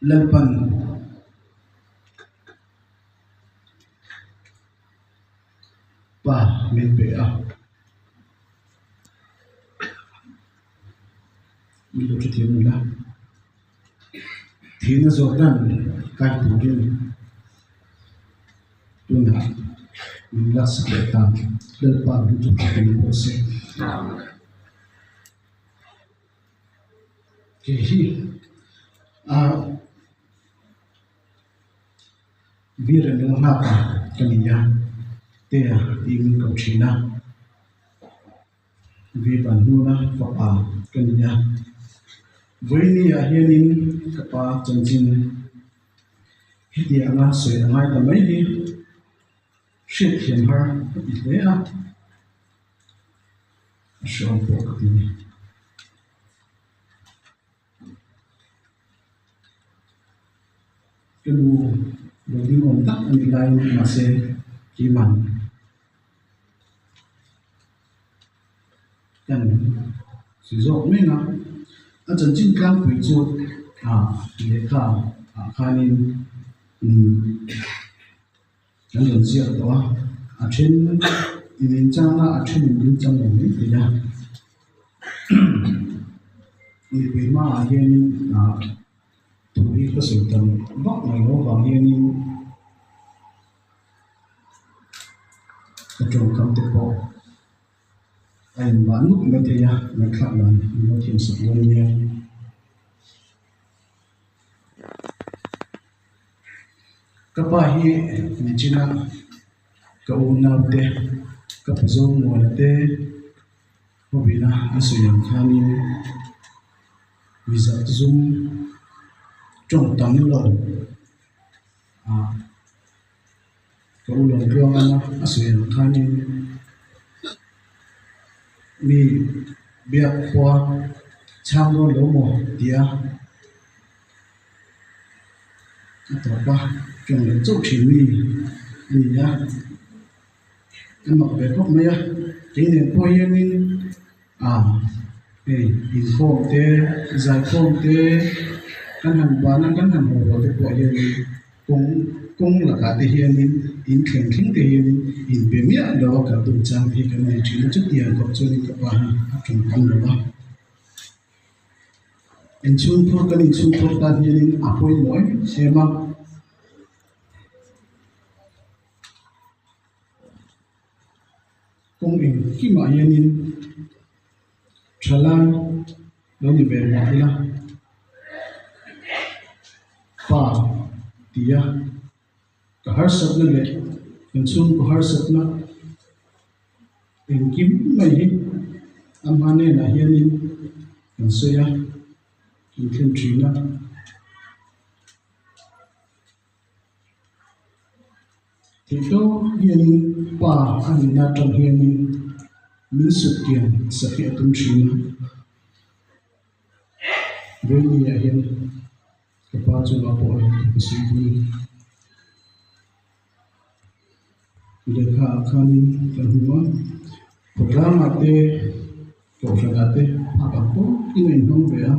Lalpan pa min pe a. Min lo hrethiam lo la. Thihna Jordan kai turin tunah min laksak leh ta. Lalpa min chu hrethiam pawh se. Kei hi ah Biren lo nghak a ka ni a, Tea tih min ko thin a. Vivan hnuna fapa ka ni a. Vawiini ah hianin ka pa chanchin hetianga sawi a ngai ta mai hi hriatthiam har ka ti hle a, a hreawm pawh ka ti ni. Ka nu lo ding awm tak a nih laiin mahse keimah Kan si zawk mek a, a chanchin tlangpui chu ah lehkha ah khanin umm kan rawn ziak tawh a, a then in inchang a, a then in inchang lo mai thei a, mipui hmaah hianin ah thu hi ka sawi tam vak mai lo avang hianin. Ka tawngkam te pawh a inbah nuk mai thei a, ngaihthlak dan an lo thiam sak dawn nia. Ka pa hi nichina ka unau te, ka puzawm muana te hawina an sawi ang khanin mizat zum tawng tam lo ah. Ka u lo tluang a a sawi ang khanin mi biak khua chhang dawn lo maw tia a tawp a, tawng leh chauh thin mi a ni a, a mak ve khawp mai a, kei nen pawh hianin ah hei inkhawm te zaikhawm te kan han ban a kan han haw haw te pawh hianin kawng kawng lakah te hianin in thleng thleng te hianin inbe miah lo a kal dun chang te hi kan nei thin a chutiang kawp chuanin ka pa hi a tawngkam lo a inchhungkhur kan inchhungkhur tan hianin a pawimawh em em a. Kawng engkimah hianin thalai lo ni ve mah ila pa tia ka harsatna leh kan chhungkaw harsatna engkim mai hi a hma hnenah hianin kan sawi a, kan thlen thin a. Theih tawp hianin pa a nihna atang hianin min sut kian sak hi a tum thin a, Vawiini ah hian ka pa chungah pawh a ka sawi dawn a ni. Lehkha ah khanin kan hmu a, khawtlangah te kohhranah te phak ang tawkin a inhmang ve a.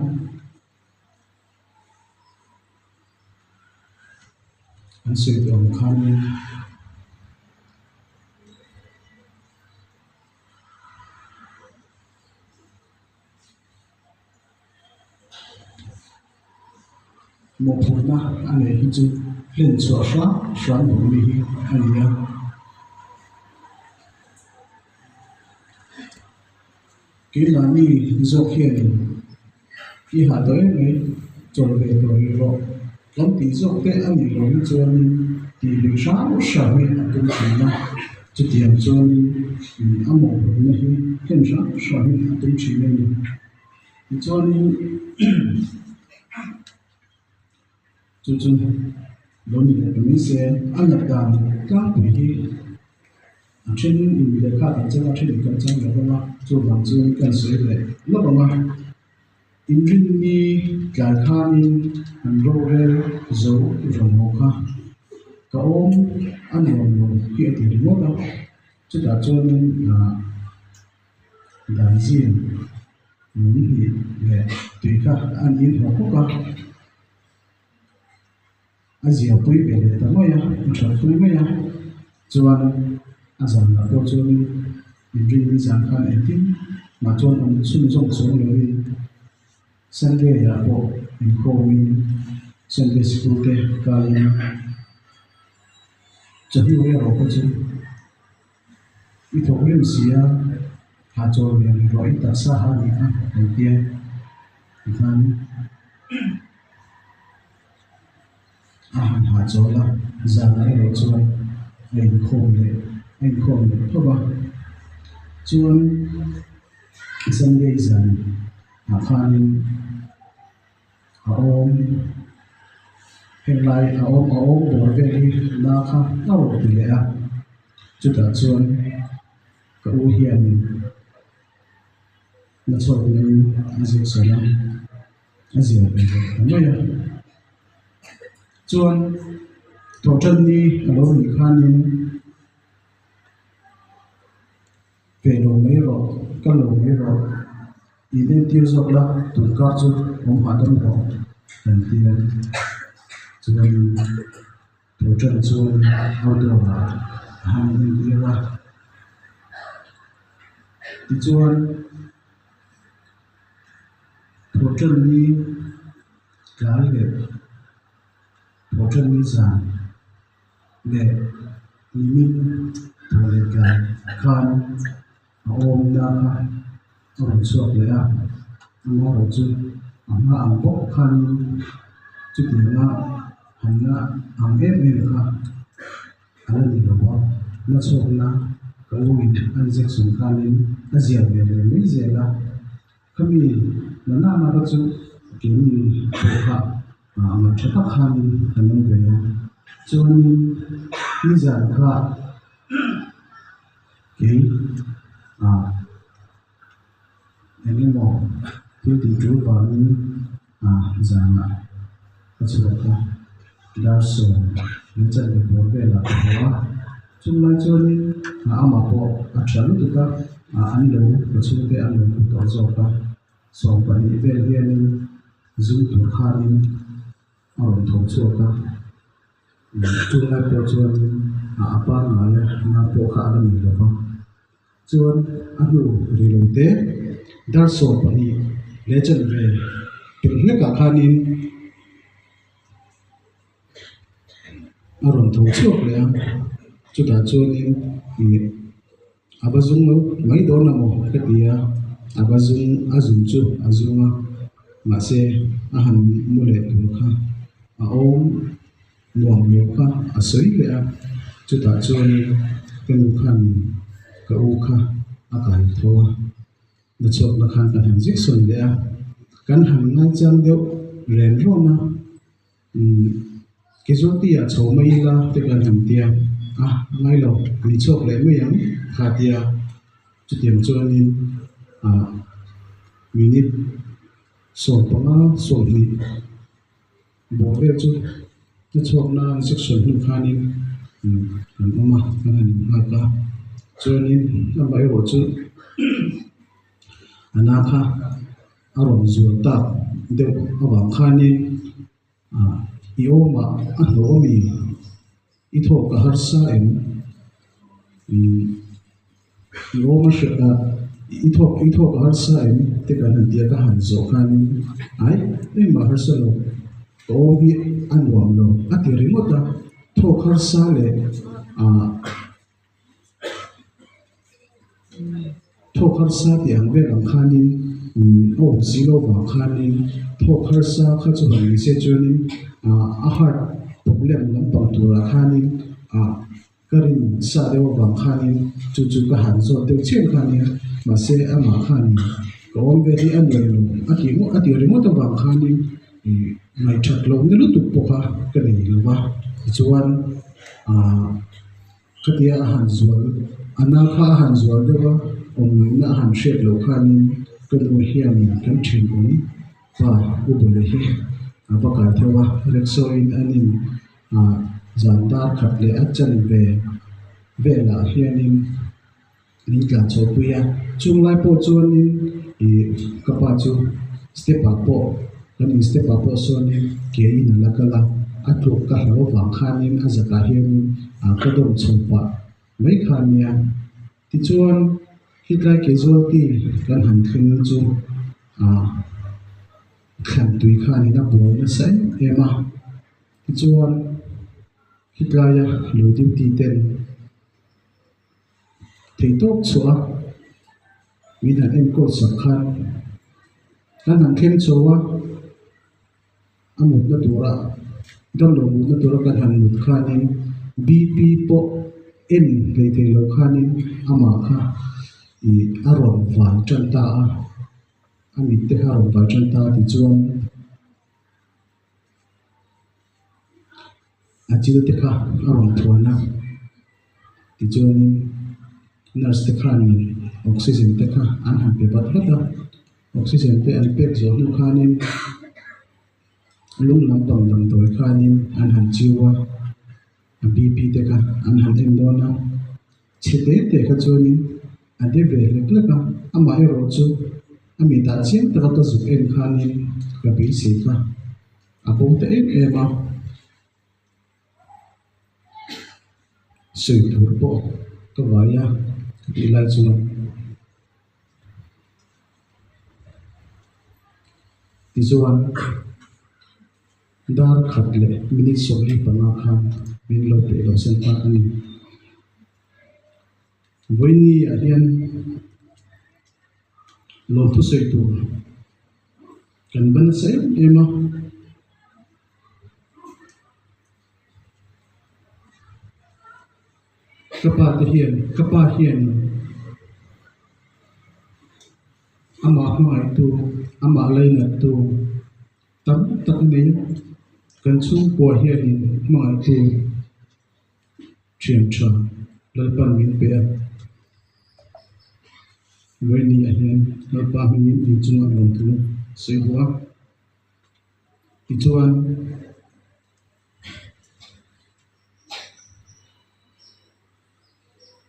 An sawi tawh ang khanin mawhphurhna a neih hi chu hlen chhuah hram hram duh mi hi a ni a. Keimahni zawk hianin i hah tawh em mai, chawl ve tawh rih rawh. Kan tih zawk te a nih loh hi chuanin tih lui hrang hrang hi a tum thin a, chutiang chuanin a mawhphurhna hi hlen hrang hrang hi a tum thin a ni. Tichuanin chu chu lo ni leh ta mai se, a nat dan tlangpui hi. A then in lehkha kan chang a, a then in kan chang lo vang a, chuvang chuan kan sawi leh lawk ang a. Inrinni tlai khanin an rorel zo rawn haw kha ka awm a nuam lo hi a ti ringawt a, chutah chuanin ah dan zin. Ni hnih leh tui kha an in haw bawk a, a zia pui ve leh ta mai a, a that pui mai a, chuan a zanah pawh chuanin inrinni zan khan engtin mah chuan awm chhunzawm chuang lovin Sunday ah pawh inkhawmin Sunday sikul te kalin chawhnu erawh kha chu I thawk rem si a, ha chawl ve ang erawh i taksa ha nih kha kan tia tikhan a han ha chawl a, zanah erawh chuan a inkhawm leh a inkhawm leh phawp a, chuan Sunday zan ah khanin a awm henglai a awm a awm bawr vel hi na kha a rawn ti leh a chutah chuan ka u hianin na chhuak in a zir sawn a a zir ve leh ta mai a chuan thawhṭanni a lo nih khanin. Ve lo mai rawh, ka lo mai rawh, in entir zawk la, tun kar chu awm hahdam rawh kan ti a. Chuanin Thawṭan chuan outdoor ah a han entir a. Tichuan Thawṭan ni tlai leh Thawṭan ni zan leh nimin thaw leh tlai khan a awmna kha a rawn chhuak leh a, amaherawh chu a hma ang bawk khanin chutianga hanna ang em em kha a la ni lo a, la chhuakna ka u in a injection khanin a ziah ve leh mai zel a, khami la nana kha chu keini pawh kha Ah ngaih tha tak khanin kan awm ve a, chuanin nizan kha kei ah eng emaw thil tih tul vangin ah zanah ka chhuak a, dar sawm min chan leh bawr velah ka haw a, chulai chuanin amah pawh a tha lutuk a, ah an lo ka chhungte an lo hmu tawh zawk a. 20 vel hianin zum tur khanin a rawn tho chhuak a, chulai pawh chuanin a pangngai a na pawh kha a la nei lo va, chuan a hnu ri lo te dar 20 leh chanve pelh hlekah khanin a rawn tho chhuak leh a, chutah chuanin ih. A va zung lo mai dawn a maw ka ti a, a va zung a zun chu a zung a, mahse a han mu leh tur kha a awm nuam lo kha a sawi leh a, chutah chuanin ka nu khanin ka u kha a kai tho a, na chhuakna khan kan han zik sawn leh a, kan han ngaichang deuh ren rawn a. Umm casualty ah chho mai ila te kan han tia a a ngai lo min chhuak leh mai ang kha tia chutiang chuanin ah minute 15 20 bawr vel chu a chhuak na injection hnu khanin umm kan awm a kan han innghak a chuanin amaherawh chu a na kha. A rawn zual tak deuh avang khanin ah i awmah a hnawh a mi? I thawk a harsa em? Umm i awm a hre ah i thawk i thawk a harsa em? Te kan han tia ka han zawh khanin ai engmah harsa lo ka awm hi a nuam lo a ti ringawt a, thawk harsa leh ah. Thawk harsa tih ang vel ang khanin a awm si lo vang khanin thawk harsa kha chu han ni se chuanin ah a heart problem lampang turah khanin ah ka rin sa deuh avang khanin chu chu ka han zawt deuh chiam khanin mahse amah khanin ka awm ve hi a nuam lo a tih ngawt a tih ringawt avang khanin ih ngaihthat lohna lutuk pawh kha ka nei lo va tichuan ah. Khatia a han zual, a na kha a han zual deuh a, awm ngaihna a han hriat loh khanin ka nu hianin kan thenawm pa U Bawle hi a va kai theuh a, rickshaw-in an in ah zan dar khat leh a chan ve velah hianin. Min tlan chho pui a, chung lai pawh chuanin ih ka pa chu step ah pawh kan in step ah pawh sawn-in ke in a la kal a, a tluk ka hlau avang khanin a zakah hianin ah ka dawm chho pah mai kha a nia. Tichuan khitlai casualty kan han thleng chu ah thlan tui khanin a buai nasa em em a, tichuan khitlaia lo duty ten Thei tawk chhuah a, min han enkawl sak khan kan han thleng chho a, a mutna tura damlo mutna tura kan han mut khanin BP pawh en hlei thei lo khanin amah kha ih a rawn van tan ta a, a mit te kha a rawn van tan ta a tichuan. A chil te kha a rawn thuan a, tichuanin nurse te khanin oxygen te kha an han pe vat vat a, oxygen te an pek zawh hnu khanin lung lampang damdawi khanin an han chiu a, a BP te kha an han en dawn a, chhe te te kha chuanin a de ve hlek hlek a, amaherawhchu a mitah chiang taka ka zuk en khanin ka beisei kha. A bo ta em em a, sawi tur pawh ka vai a ka tih lai chuan tichuan dar khat leh minute 45 khan min lo peih loh san ta a ni. Vawiini ah hian lawmthu sawi tur. Kan va nasa em em a. Ka pa te hian ka pa hian amah hmangaihtu amah lainattu tam tak a nei a. Kan chhungkua hianin hmangaihtu thian tha Lalpan min pe a. Vawiini ah hian Lalpa hmingin inchunga lawmthu sawi duh a. Tichuan,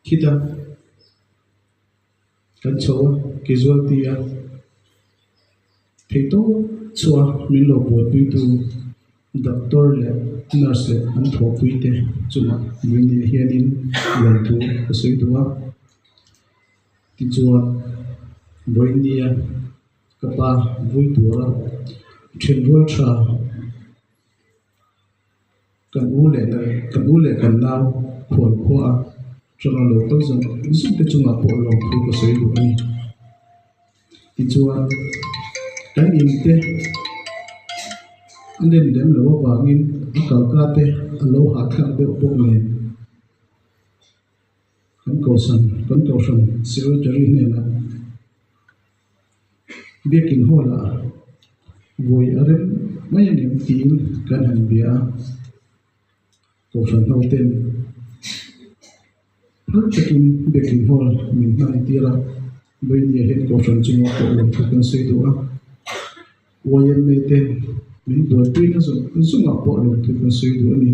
khita kan chho a, casualty a theihtawp chhuah min lo buaipuitu doctor leh nurse leh an thawhpui te chungah vawiini ah hianin lawmthu ka sawi duh a. Tichuan, vawinia ka pa vui tura thenrual tha kan u leh kan u leh kan nau khual khua a tanga lo kal zawng zawng te chungah pawh lawmthu ka sawi duh a ni. Tichuan, kan in te a len lem loh avangin a kalka te a lo hahthlak deuh bawk nen. Kan kohhran kan kohhran secretary hnenah biakin hall ah vawi a rem mai a ngem tiin kan han bia a, kohhran ho ten phal takin biakin hall min hman tir a, vawinia hian kohhran chunga pawh lawm thu kan sawi duh a, YMA ten min buaipuina zawng zawngah pawh lawm thu kan sawi duh a ni.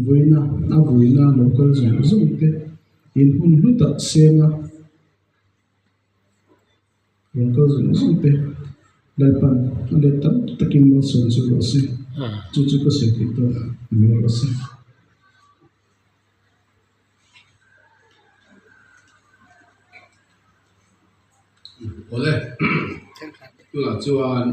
Vuina a vuina lo kal zawng zawng te in hun hlu tak seng a lo kal zawng zawng te Lalpan a let tam takin malsawm chu rawh se chu chu ka sawi theih tawk mai rawh se. Awle tunah chuan.